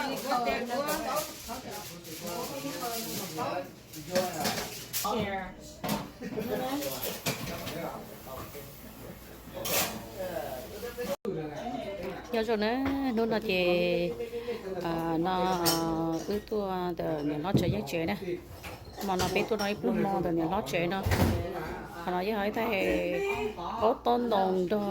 Nyob zoo na, hnub no ces no wb tuaj ntawm niam hlob Tsawv Yeej tsev na. Hmo no peb tuaj noj ib pluag hmo ntawm niam hlob tsev no. Qhov no yog ib thaj qaub tob ntoo nrog rau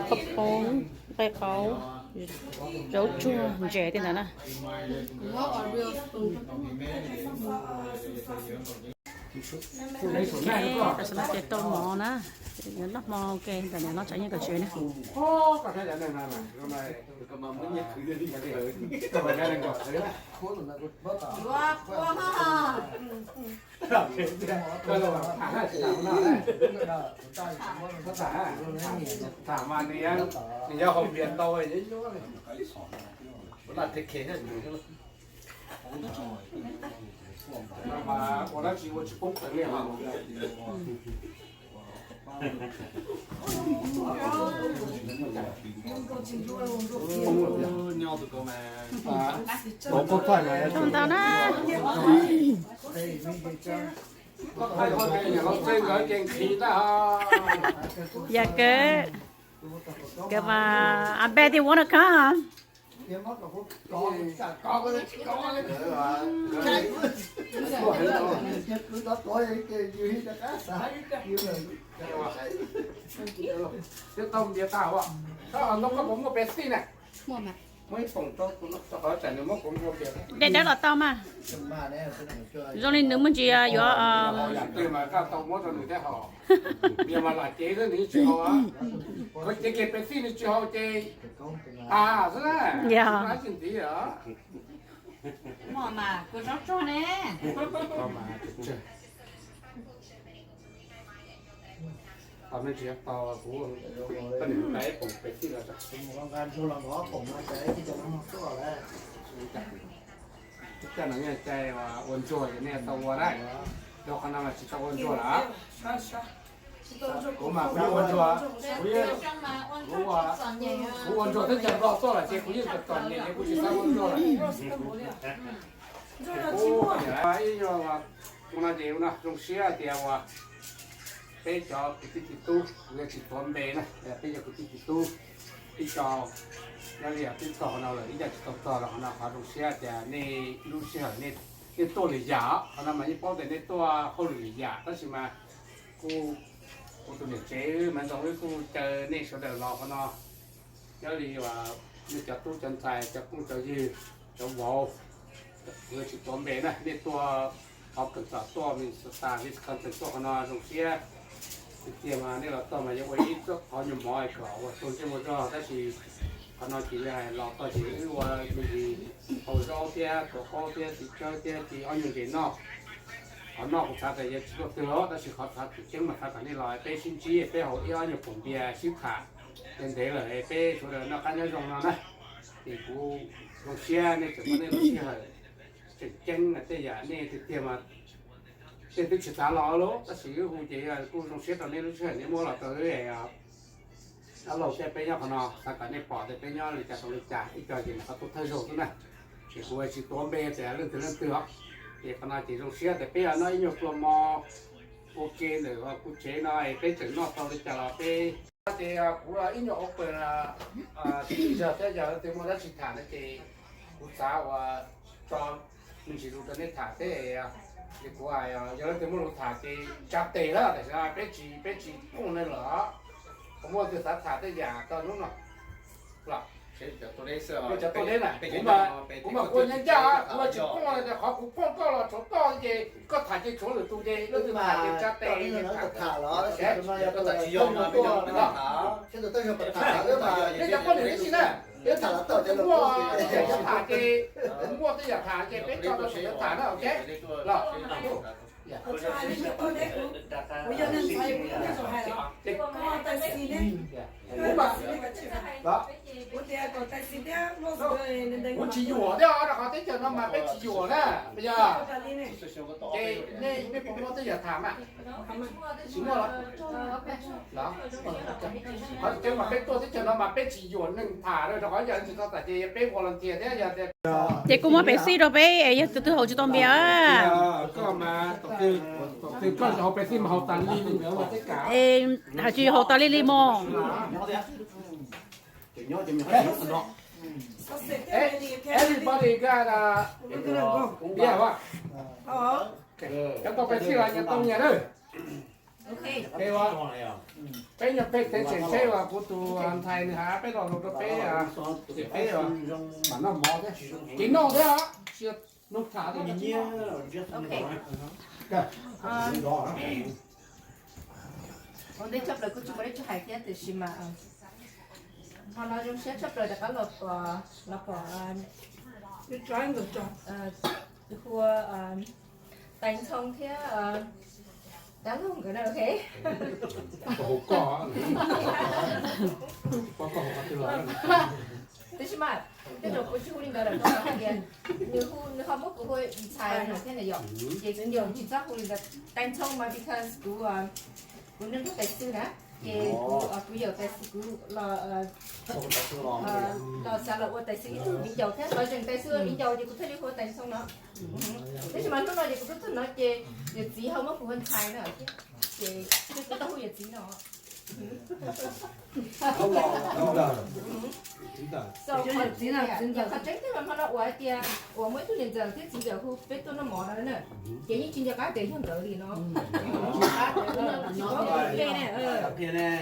qhob poob, nqaij qaub, zaub tsuag, ntses tej ntawd na. Tam sim no ces tau mov na, noj hmo ua ke ntawm niam hlob Tsawv Yeej tsev na. Tham mas nws, nws yog haus npias ntau. Ua dab tsi ua tsis poob peev li. Zoo ntau na. Yog kawg, kawg mas, I bet they wanna come. Twb tau npias tag, koj puas muaj Pepsi na? Muaj ib poom rau kuv, rau qhov tsam nws muab kuv npua npias. Dej dawb los tau mas. Zoo li nws muaj ntsis yuav. Yam twg mas koj tau muab rau nws thiab hos. Npias mas lam cev xwb nws tsis haus. Koj cev kiag Pepsi nws tsis haus ces tag xwb na. Yog. Tsis muaj ntxiv os. Muaj mas kuv zaub tsuag ne. Tau me ntsis tau kuv pab niam tais ib poom Pepsi los tso. Caj no yog cai ua ntsuag ces nej tau ua na. Rau qhov no mas tsis tau ua ntsuag lawm. Kuv mas kuv yeej ua ntsuag, kuv yeej, kuv ua, kuv ua ntsuag teb chaws Nplog tuaj lawm ces kuv yeej txom txom nyem ces kuv tsis xav ua ntsuag lawm. Ib nyuag no ces zoo siab tias uas peb cov kwv tij txiv tub, kuv yuav tsis tuav npe na, peb cov kwv tij txiv tub, ib co, nyob li peb txog qhov no lawm, ib co tsis tau txog los qhov no qhov zoo siab tias nej lub sij hawm nej tuaj lwm yam, qhov no mas yeej paub tias nej tuaj hauj lwm lwm yam tab sis mas kuj, kuv tus niam tsev mas Ntxoov wb kuj caw nej sawv daws los qhov no. Nyob li uas nej cov tub cov ntxhais, cov phooj cov ywg, cov vauv, kuv yuav tsis tuav npe na, nej tuaj qhov kawm kom tuaj Minnesota, Wisconsin tuaj qhov no zoo siab tiag tiag mas nej los txog mas yuav ua ib qho nyuag mov kom ua txuag ntsej muag zog tab sis qhov no ces yog los txog ces wb ua me ntsis hau zaub thiab tuav qaub thiab tiv tsawb thiab ci ob nyuag ntses noj. Qhov noj kuv xav tias yuav tsis tuaj twg os tab sis qhov xav tseem ceeb mas xav kom nej los peb sib ntsib peb haus ib ob nyuag poom npias sib tham ntev ntev lawm peb sawv daws noj qab nyob zoo no na. Ces kuv zoo siab nej tseem muab nej lub sij hawm tseem ceeb tej yam nej tiag tiag mas nej twb tsis xav los lawm tab sis wb hu ces kuj zoo siab rau nej lub sij hawm nej muab los rau wb dab laug thiab peb nyob qhov no xav kom nej pom tias peb nyob li cas rau li cas ib co ces qhov tuaj thawj zaug xwb na. Ces kuv tsis tuav npe tias leej twg leej twg os. Ces qhov no ces zoo siab tias peb noj ib nyuag pluag hmo ua ke ntawm kuv tsev no es peb tseem noj tau li cas los peb ces kuv ib nyuag open zog thiab yog leej twg muaj dab tsi tham no ces kuv xav ua tso me ntsis lus rau nej tham thiab. Ces kuv hais yog leej twg muaj lus tham ces tsa tes lawm tam sim no peb tsis, peb tsis phooj neeg lawm. Kuv muaj leej twg xav tham tej yam txog hnub no los cov tuaj deb na, kuv mas kuv ua ncaj ncaj kuv tsis phooj, qhov kuv phooj koj los tshuav koj ces koj tham ces tshuav lwm tus ces leej twg tham ces tsa tes li tham. Peb cov poj niam tib si na, peb tham los tau cov muaj tej yam tham ces, muaj tej yam tham ces peb tso rau sawv daws tham na, ok los. Kuv tsis yuam thiab rau qhov teb chaws No mas peb tsis yuam na, yog. Ces nej, nej puas muaj tej yam tham mas? Tsis muaj los? Qhov tseeb mas peb tuaj teb chaws no mas peb tsis yuam neeg tham rau qhov yog tsis tau tas ces peb volunteer thiab yog tias. Ces kuv muab Pepsi rau peb, yog tus twg haus tsis tau npias. Koj mas, tus twg koj haus Pepsi mas haus tas li li ntawd mas tej kam. Hais tsis haus tas li li mog. Everybody got a beer, cov tau Pepsi los nyias tau nyias na. Peb nyuam pheej tev tseem tsheb uas kuv tus ntxhais nws hais peb los rau peb, ces peb mam noj mov thiab. Kev noj thiab, sis hnub tham thiab. Ua ntej tshaj plaws kuj tsis muaj dab tsi hais thiab tiam sis mas hmo no zoo siab tshaj plaws rov qab los pom, los pom hu ua Tais Ntxhoo thiab Dab Laug nkawd na, ok. Tab sis mas tej zaum kuv tsis hu li ntawd lawm no hais tias nws hu, nws ho muab kuv hu ntxhais no thiab na yom, ces kuv nyuam tsis txhob hu li ntawd. Tais Ntxhoo mas because kuv, kuv nrog tais xwb na, ces kuv, kuv yawm tais xwb kuv los, los xav los ua tais xwb ib tug viv ncaus thiab los zeem tais xwb viv ncaus ces kuv thiaj li hu ua Tais Ntxhoo no. Tab sis mas hnub no ces kuv tuaj txog no ces yawm txiv ho muab kuv hu ntxhais na, ces kuv tau hu yawm txiv no. Qhov tseeb thiab mas hmo no ua hais tias uas muaj ib tug niam ntxawm thiab txiv ntxawm hu peb tuaj noj mov no na, ces yeej tsis nco qab tias yog nkawd li no.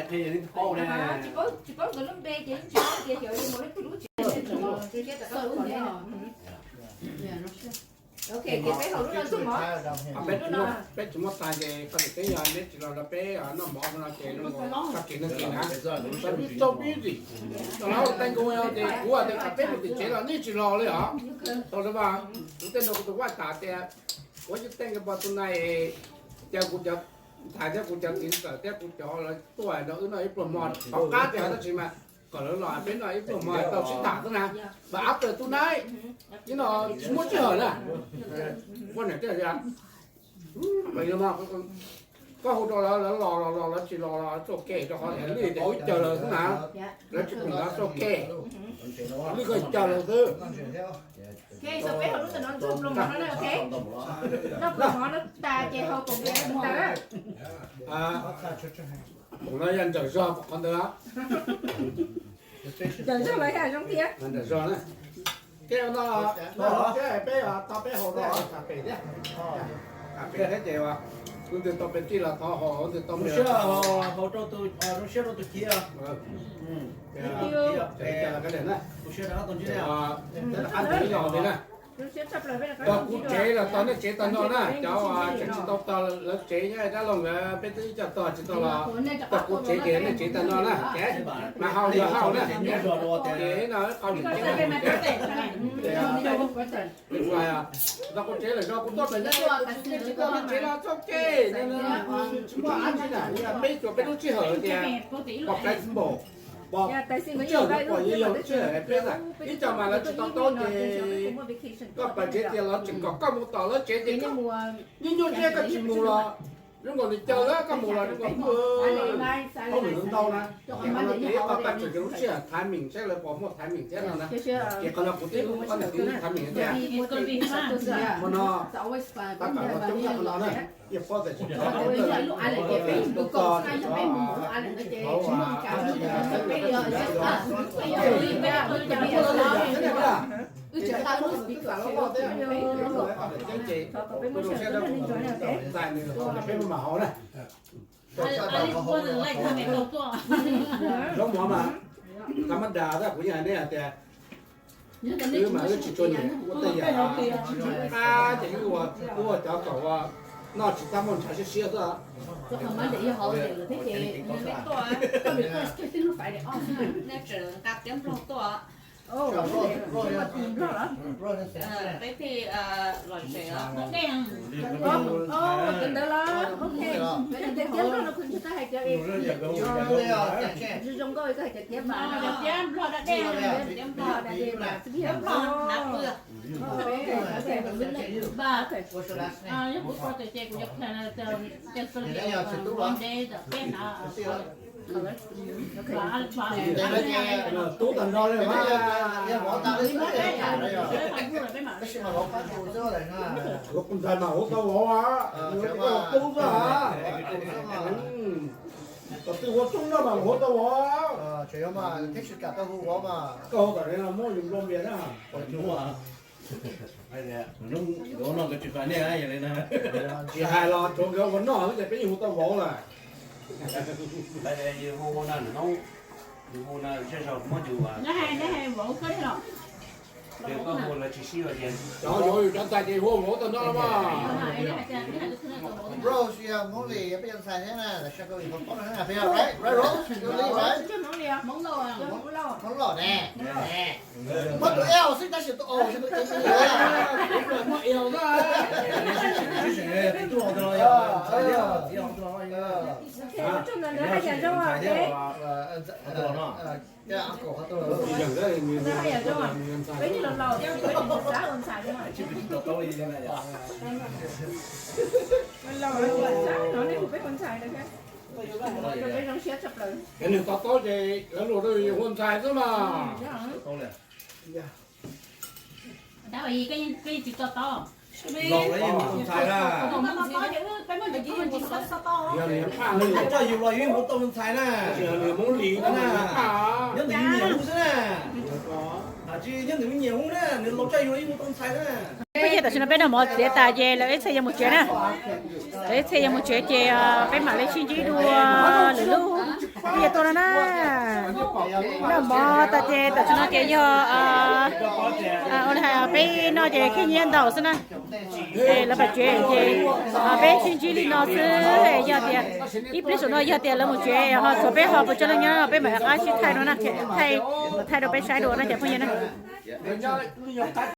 Tsis paub nkawd lub npe ces yeej tsis paub tias xyov yog mus leej twg lub tsev. Ok, ces peb haus lub no ntxuag mov. Peb tsis muaj tais ces koj niam peb yog neb tsis los rau peb noj mov no ces txoj kev neeg kev na, so busy. Tau lawm teej kuv ces kuv tias kom peb mus tim tsev los nej tsis los li os. Tau lawm, kuv tej no kuv tus vaj tas tias kuv yeej teej pog tus nai, ces kuv cov ntxhais thiab kuv cov txiv ntxawm thiab kuv cov lawv tuaj no wb noj ib pluag mov tom qab tias tab sis mas kom lawv los peb noj ib pluag mov tau sib tham xwb na. But after tonight, you know, tsis muaj sij hawm na. Koj hu rau lawv, lawv los los los lawv tsis los los txoj kev rau qhov lwj tias wb caw lawv xwb na. Lawv tsis khoom lawv txoj kev, lwj koj caw lawv xwb. Ok, so peb haus lub ntawm no ntxuag pluag mov no na, ok. Noj pluag mov no tas ces haus kaum npias tas na. Tus no yog nrawm zog qhov ntawd. Nrawm zog los yog zoo thiab. Nrawm zog na. Kej no, peb tau peb haus rau tham pem thiab. Tham pem thiab ces tus twg tau pes tij los thov haus, tus twg tau zoo siab haus rau tus, zoo siab rau tus chiv. Tau kuv tsev los tau nej tsev tag nrho na, cov tseem tsis tau tau lawv tsev nyob dab laug nkawd peb twb ib co tog tsis tau los, tau kuv tsev ces nej tsev tag nrho na, mas haus yog haus na, ces no qau lim tau kuv tsev lawm no kuv tuaj pem nej tsis tau tsev los txoj kev, tsis muaj dab tsi na, peb tsuas peb lub sij hawm tias pom flexible, pom sij hawm pom yog yog lub sij hawm peb na, ib co mas lawv tsis tau tau ces koj pom tsev tias lawv tseem kom koj mus tom lawv tsev ces koj nyuaj nyuaj siab koj tsis mus los zoo nkaus nws caw lawm, koj mus los zoo nkaus kuj hauj lwm ntau na. Ces qhov no ces paj tseem yog lub sij hawm timing seb lawv puas muaj timing thiab no na. Ces qhov no kuv twb muaj qhov niam txiv timing tias hmo no tab tom los coob tag qhov no na. Yog pob txhais tsis tau, tau tau ces peb mam haus na. Zaub mov mas, kab mab das kuv yeej hais nej hais tias wb mas wb tsis tshua nyiam ua tej yam qab ces wb ua, wb ua cov kom ua noj tsis txaj muag ntshav siab siab xwb. Peb thiaj los tsev os. Cov ntawd los, ok. Cov tiav tiav nplog no kuv ntshe twb hais cov zoo nkauj, koj hais cov tiav nplog da dej, tiav nplog da dej, tiav nplog da dej, tiav nplog hnav pwg. Yog kuv ua tiag ces kuv yuav plan tias xws li Monday peb hnav. Tub tag nrho li mas. Tab sis mas vauv ntxhais mas huv tau vauv, tub xwb. Kom twb ua tub no mas huv tau vauv. Koj hu kom muab yus nplua npias na. Vauv no tsis hais los tsuav nkawd ua noj xwb ces peb yeej hu tau vauv lawm. Cov yuav yus cov ntxhais ces hu vauv tau noj los mas. Bro, peb yuav ntxhais thiab na, sab kau vim pom pom na, peb yuav right, right, Rose, you lead, right? Hmoob loj ne. Muaj tus L xwb tab sis tus O, tus L. Muaj L na. Tus tub hais tias zoo, peb yeej laus laus, peb tsis xav ua ntxhais li. Laus laus xav no nej hu peb ua ntxhais li thiab. Peb zoo siab tshaj plaws. Cov neeg to taub ces lawv luag hu ntxhais xwb mas. Tab sis koj yeej tsis to taub. Laus lawm yeej hu tau ntxhais na. Yog nws coj yus los yus yeej hu tau ntxhais na. Nyob ntawm yus niam hu xwb na. Tsis nyob ntawm yus niam hu na, nws laus coj yus los yeej hu tau ntxhais na. Peb yog tam sim no peb noj mov txiav tas ces lawv ib txhia yuav mus tsev na. Lawv ib txhia yuav mus tsev ces peb mam li sib ntsib dua lwm lub. Peb yuav tuaj no na. Noj mov tas ces tam sim no ces yog ua li hais peb noj ces khib nyiab ntau xwb na. Lawv pam tsev ces peb sib ntsib li no xwb. Yog tias ib pliag saum no yog tias lawv mus tsev ho txhuav peb ho puas tsaug leej nyob no peb mam rov qab sib thaij dua na, thaij, mam thaij rau peb saib dua na cov phooj ywg na.